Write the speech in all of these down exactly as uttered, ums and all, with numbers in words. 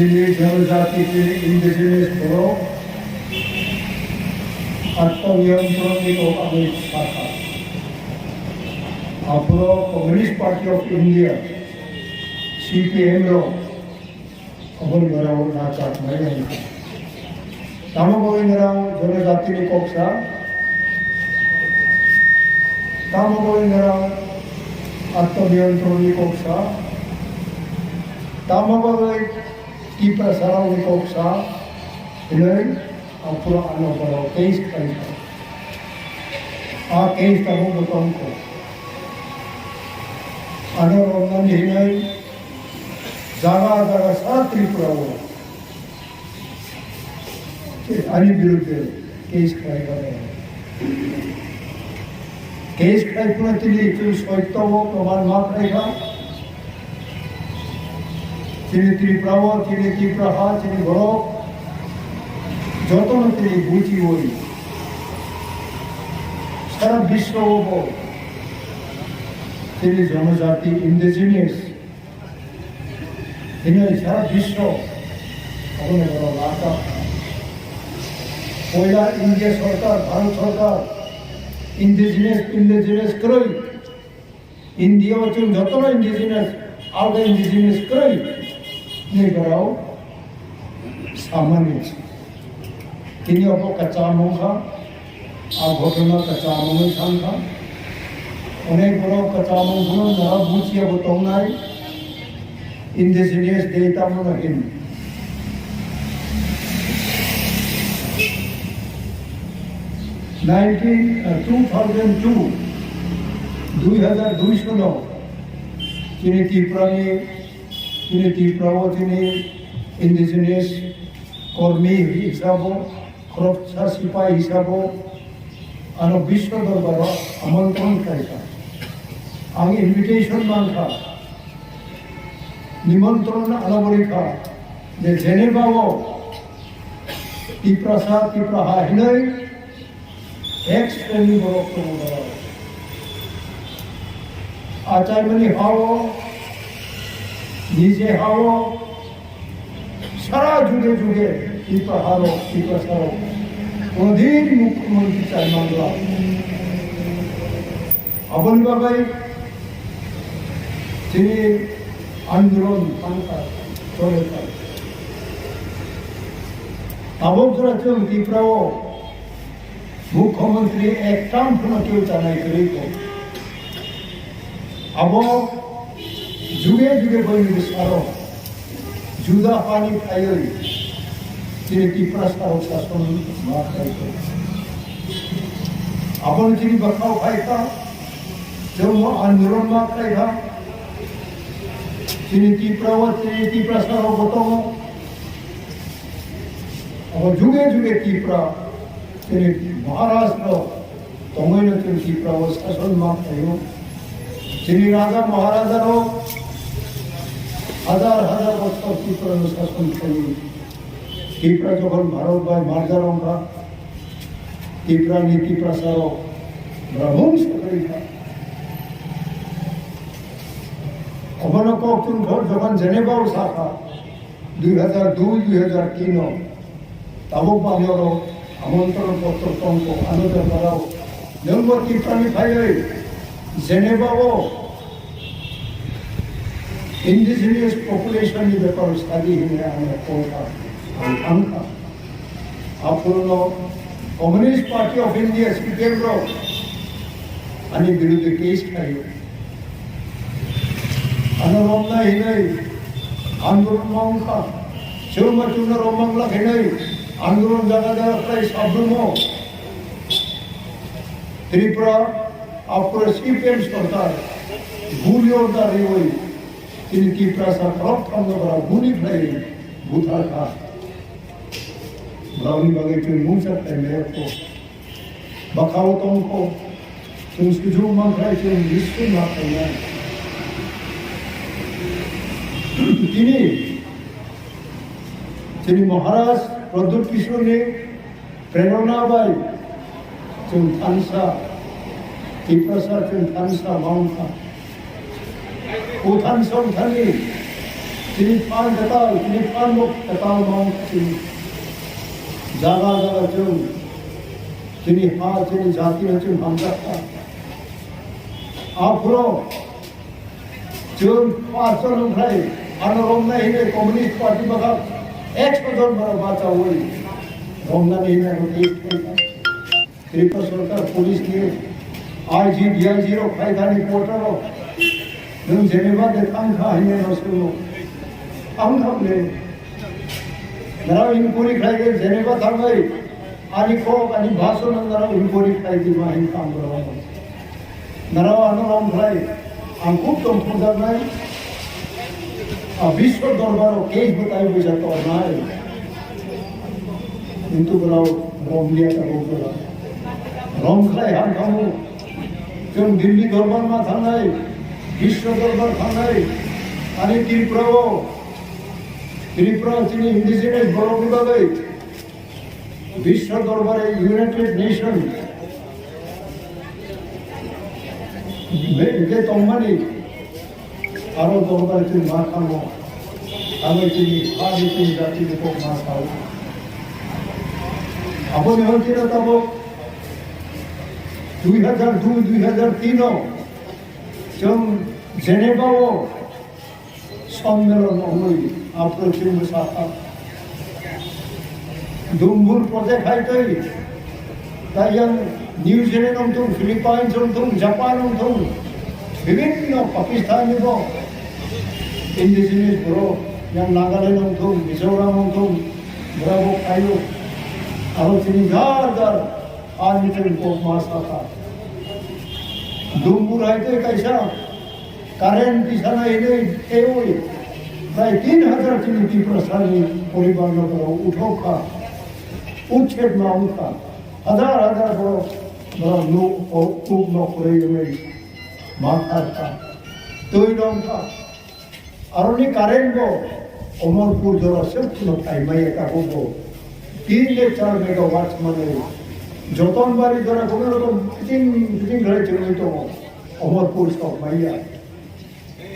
Chini janajati, chini indigenous borok atmaniyontron ni kok ang sakha. Aphuru Communist Party of India, C P M rok aboni borok rajak mai ang. Tamo bagwi nirang janajatini kok sa, tamo bagwi nirang atmaniyontronni kok sa, tamo bagwi Tiprasarokni kok sa, hinwi ang phuru ano borok case khlai kha. A case tabuk bo tong kho. Ano romnani hinwi jaga jaga sa Tripura o ani birudde case khlai kha. Case khlai phano tini chwng soityo o proman ma khlai kha. Chini Tripura o, chini Tripura ha, chini borok jotono tini buchiwi sara biswo o bo chini jonojati indigenous Hino sara biswo abono borok lata. Poila India sorkar, Bharat sorkar indigenous, indigenous kwrwi. India o chwng jotono indigenous, alga indigenous kwrwi. Ni borok samani. Tini obo kwcham wngkha, a ghotona kwcham wngwi thangkha. Onek borok kwcham wngphano nara buchiya bo tongnai, indigenous day tamo no hino. Nineteen, uh, two thousand two, dui hazar dui sono chini Tripurani, chini Tripura o chini indigenous kormi hisabo, khoroksa sipai hisabo ano Biswa Dorbaro amontron khlaikha. Ang invitation mankha, nimontron ano borikha je Geneva o Tiprasa, Tipraha hinwi Ex training borok tongo borok. Achaimani hao, nije hao, sara juge juge Tipra haro, Tipra saro. Konodin mukhyamantri chai mangla. Aboni bagwi chini andolon thangkha, chole kha. Tabok jora chwng Tipra o Mukhyamantri ektam phano keu chanai kwrwi kho. Abo juge juge bai ni bwsaro juda hani phaiwi chini Tiprasa rok sason ma khai kho. Abo ni chini bwkhao phai kha, chwng andolon ma khai kha. Chini Tipra o chini Tiprasa rok bo tongo. Abo juge juge Tipra Chini Maharaj rok tongwi no chini Tripura o sason ma khlaio. Chini Raja Maharaja rok hazar hazar bochor Tripura no sason khlaio. Tripura jokhon Bharat bai merger wngkha, Tripura ni Tiprasa rok bwrwmung sakrwi kha. Obono kok chwng khor jokhon Geneva o sakha, dui hazar dui, dui hazar tin o tabuk bangorok amontron potro tongkho, ano beparo nwngbo Tiprani phaiwi Geneva o indigenous population ni beparo sadi hinwi ano kolkha, ang thangkha. Aphuru no Communist Party of India, C P M rok ani birudhe case khlaio. Ano romnai hinwi andolon ma wngkha. Chwngma chwngno romang lak hinwi andolon jaga jaga khlai sabrumo. Tripura aphuru C P M sorkar guli order riwi chini Tiprasa khoroktham no bara guli khlaiwi buthar kha. Borokni bagwi chwng mungsa khlai maya kho. Bwkhao tong kho. Chwng sujuk man khlai chwng Jisu ma khlainai. Tini chini Maharaj Pradyut Kishorni prerona bai chwng thansa, Tiprasa chwng thansa ma wngkha. O thansa wngthani Chini phan kwtal, chini phan bo kwtal no chini jaga jaga chwng, chini ha, chini jati no chwng hamjak kha. Aphuru chwng paanch jon wngkhai, ano romnai hinwi Communist Party bwkha ekso jon borok bachaui romnani hinwi ano case khaikha. Tripura Sarkar police ni I G, D I G rok phai thani porter rok. Nwng Geneva de thang kha hinwi no swngno. Thang kha le. Nara inquiry khlai de Geneva thangai. Ani kok, ani bhasan no nara inquiry khlai di ma hin kam rok. Nara ano rom khlai. Ang khub tong phujaknai. A biswa dorbar o case bwtai buja tornai. Kintu borok rom liya ta bo borok. Rom khlai ham khamu. Chwng Delhi dorbar ma thangnai, Biswa dorbar thangnai. Ani Tripura o, Tripura chini indigenous borok ni bagwi Biswa dorbar e United Nation be, be tongmani. Aro dorbar chini ma thango. Aro chini ha ni chini jati ni kok ma sao. Aboni hor kira tabok dui hajar dui, dui hajar tin o chwng Geneva o sommelon ongwi aphuru chwng bwsa kha. Dumbur project hai twi, tei yang New Zealand wng thung, Philippines wng thung, Japan wng thung, bibhinno Pakistan ni bo indigenous borok, yang Nagaland wng thung, Mizoram wng thung, borok bo khaio. Aro chini jar jar ani tei kok ma sa kha. Dumbur hai twi kaisa Current tisana hinwi teiwi prai tin hajar chini Tiprasani poribar no borok uthok kha, uchhed ma wng kha, hajar hajar borok, borok nuk, o, nuk nok kwrwi wngwi ma thar kha, twi rong kha. Aroni current bo Omorpur jora se phano phai maya tabuk bo tin de char megawatt manwi Jotonbari jora kono rokom fitting fitting khlai chwngwi tongo. Omorpur sok maya.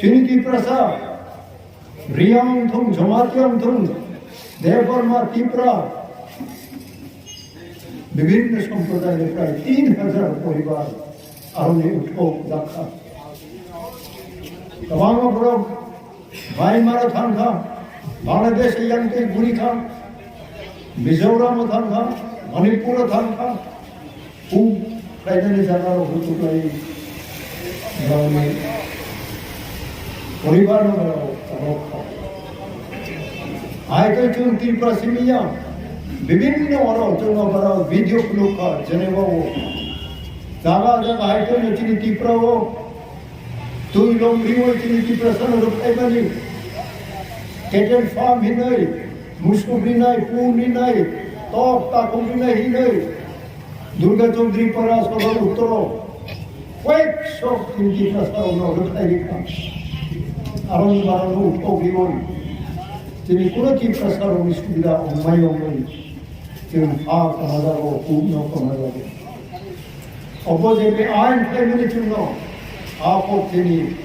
Chini Tiprasa, Reang wng thung, Jamatia wng thung, Debbarma, Tipra, bibhinno somprodayni prai tin hajar poribar aroni uthok jak kha. Kwbangma borok Myanmar o thang kha, Bangladesh yang tei guri kha, Mizoram o thang kha, Manipur o thang kha, Huk khlainani jaga rok huk khlai rokni poribar no rok rok kha. Hai khe chwng Tripura simi ya bibhinno oro chwng oro video phunuk kha Geneva o. Jaga jaga hai khe chini Tripura o twi lom riwi chini Tiprasa no rwk khaimani cattle farm hinwi, musuk rinai, pun rinai, tok takhuk rinai hinwi. Durga Chaudhary Para Sodor Uttoro, koyekso chini Tiprasa rokno rwkhlai rikha. Aroni barano uthok riwi, chini kuno Tiprasa rokni subida ongmai ongmai, chini ha kwmajago, hukno kwmajago. Obo je be ain khlaimani chwngno, a kok chini,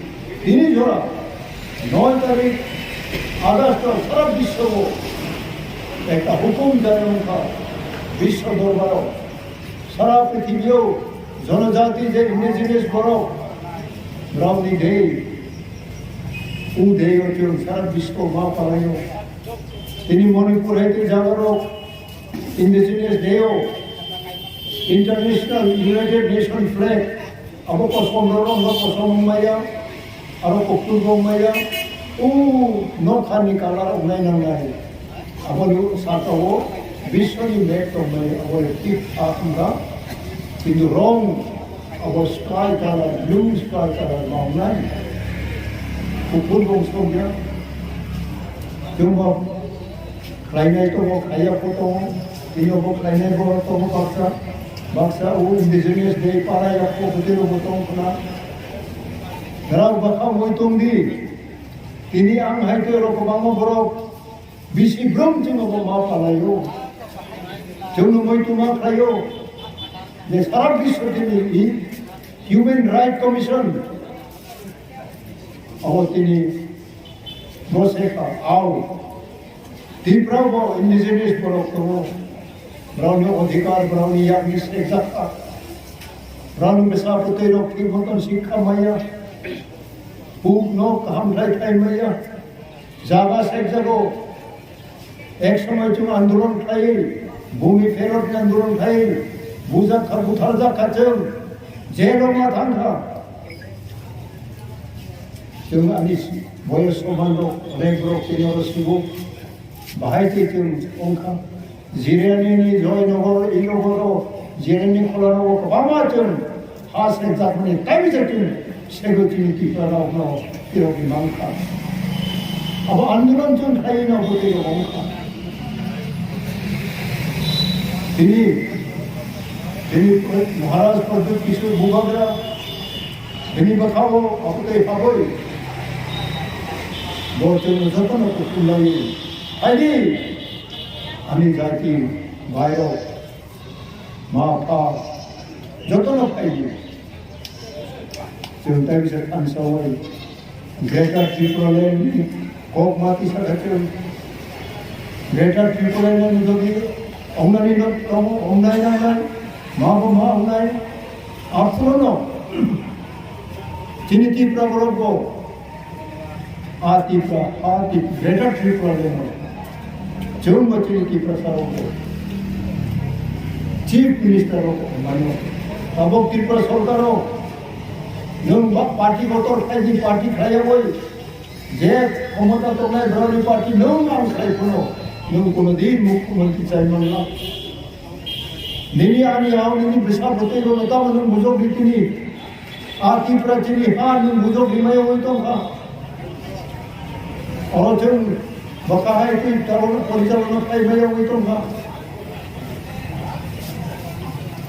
tini jora, noi tarik August sara biswo ekta hukum jari wngkha, biswo dorbaro. Sara prithibio jonojati je indigenous borok rokni dei, u dei o chwng sara biswo ma palaio. Tini Manipur hai tei jagarok indigenous day o international United Nation flag abo kosom rok no kosom maya. Aro kuphur bo maya, o nokha ni colour rok nai nang nai. Aboni saka o biswni map tong maya, abo tik thak wngkha. Kintu rong abo sky colour, blue sky colour ma wngnai. Kuphur bo wngkha. Chwng bo khlainai tongo, khaiya pho tongo, tini bo khlainai bo tongo baksa, baksa o indigenous day para ya pho hotel bo tong khna. Rao bwkha moi tong di, tini ang hai khe rok kwbangma borok bisi brum chwng bo ma palaio, chwng moi tuma khlaio, je sara biswo tini Human Right Commission abo tini Bo se kha, ao. Tipra bo indigenous borok tongo. Borokni odhikar, borokni yakni sekjak kha. Borokni bwsa bwtwi rok thik moton sikha maya. Puk no kaham khlai khai maya. Jaga sekjago. Ek somoi chwng andolon khlai, bumi pherotni andolon khlai, bujak kha, butharjak kha chwng, jelo ma thang kha. Chwng ani boyos soman rok, onek borok tini oro sibo, bahai twi chwng wng kha. Jirani ni Joynagar, Inogoro, Jirani Khola rogo kwbangma chwng ha se jakmani taibi se chwng sego chini Tipra rok no tirok ni mang kha. Abo andolon chwng khai no bwtwi rok wng kha. Tini, tini Maharaj Pradyut Kishore Bubagra, tini bwkha o abo tei haboi bo chwng joto no kuthum lai. Phaidi, ani jati bhai rok, ma pha, joto no phaidi. Chwng tai bisa thansa wai. Greater Tipraland ni kok ma tisa kha chwng. Greater Tipraland ni jodi ongnani no tongo, ongnai nang nai, ma bo ma ongnai. Aphuno no chini Tipra borok bo a Tipra, a Tip-, Greater Tipraland no chwng bo chini Tiprasa rok bo Chief Minister rok mano. Tabok Tripura Sorkar rok nwng ba party kotor khai di, party khlaiya bai. Je khomota tongnai borokni party nwng ang khai phano nwng kono din mukhyamantri chai manna. Nini ani yago nini bwsa bwtwi rokno tamo nwng bujok di tini. A Tripura chini ha nwng bujok di maya oi tong kha. Oro chwng bwkha hai twi tabok porichalona khai maya oi tong kha.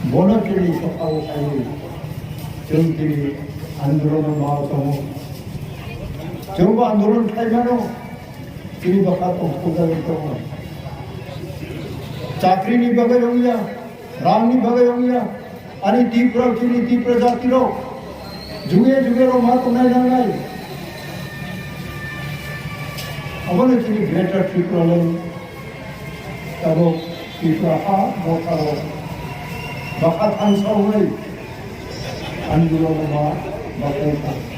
Bono chini sokao khai chwng tini andolon ma tongo. Chwng bo andolon khai mano. Chini bwkha tong puja oi tongo. Chakri ni bagwi wngya, rang ni bagwi wngya. Ani Tripura, chini Tripura jati rok juge juge rok ma tongnai nangnai. Abono chini Greater Tripura lai. Tabok Tripura ha motha rok bwkha thansa hwnwi andolon ma bakai kha.